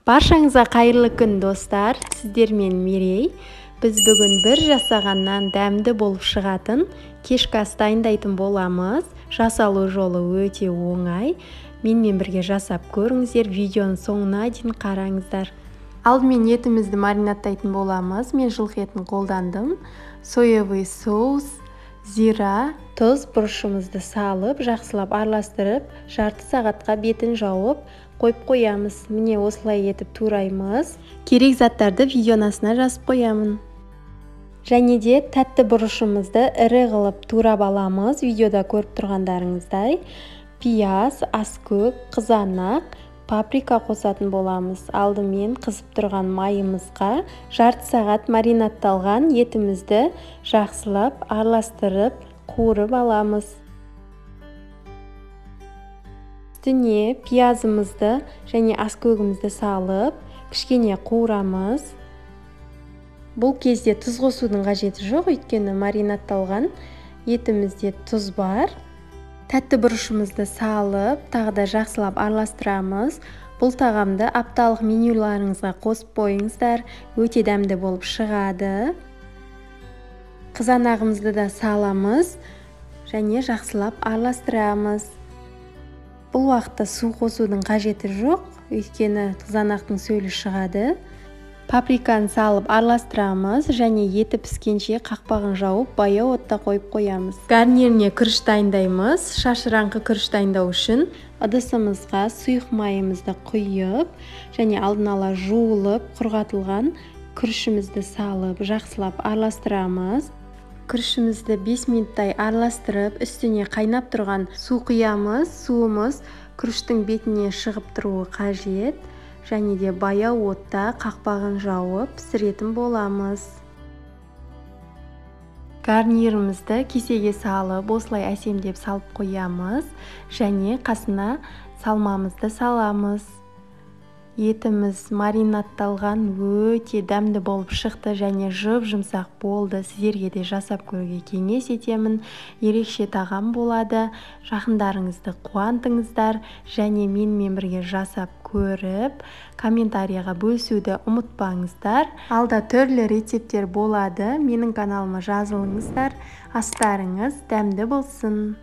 Баршаңызға қайырлы күн, достар. Сіздермен Мерей. Біз бүгін бір жасағаннан дәмді болып шығатын кешкі ас дайындайтын боламыз. Жасалу жолы өте оңай. Менімен бірге жасап көріңіздер, видеоның соңына дейін қараңыздар. Алдымен етімізді маринадтайтын боламыз. Мен жылқы етін қолдандым. Соевый соус, зира, тұз, бұрышымызды салып, жақсылап араластырып, жарты сағатқа бетін жауып қойып қоямыз. Міне, осылай етіп тураймыз. Керек заттарды видеоның астына жазып қоямын. Және де тәтті бұрышымызды ірі қылып турап аламыз. Видеода көріп тұрғандарыңыздай пияз, аскөк, қызанақ, паприка қосатын боламыз. Алдымен қызып тұрған майымызға жарты сағат маринадталған етімізді жақсылап араластырып, қуырып аламыз. Үстіне пиязымызды және аскөгімізді салып, кішкене қуырамыз. Бұл кезде тұз қосудың қажеті жоқ, өйткені маринадталған етімізде тұз бар. Тәтті бұрышымызды салып, тағы да жақсылап араластырамыз. Бұл тағамды апталық менюларыңызға қосып қойыңыздар, өте дәмді болып шығады. Қызанағымызды да саламыз және жақсылап араластырамыз. Бұл уақытта су қосудың қажеті жоқ, өйткені қызанақтың сөлі шығады. Паприканы салып араластырамыз және еті піскенше қақпағын жауып, баяу отта қойып қоямыз. Гарниріне күріш дайындаймыз. Шашыраңқы күріш дайындау үшін ыдысымызға сұйық майымызды құйып және алдын ала жуылып құрғатылған күрішімізді салып, жақсылап араластырамыз. Күрішімізді 5 минуттай араластырып, үстіне қайнап тұрған су құямыз. Суымыз күріштің бетіне шығып тұруы қажет. Және де баяу отта қақпағын жауып пісіретін боламыз. Гарнирімізді кесеге салып, осылай әсемдеп салып қоямыз және қасына салмамызды саламыз. Етіміз маринадталған өте дәмді болып шықты және жұп-жұмсақ болды. Сіздерге де жасап көруге кеңес етемін. Ерекше тағам болады. Жақындарыңызды қуантыңыздар және менімен бірге жасап көріп, комментарияға бөлісуді ұмытпаңыздар. Алда түрлі рецепттер болады. Менің каналыма жазылыңыздар. Астарыңыз дәмді болсын.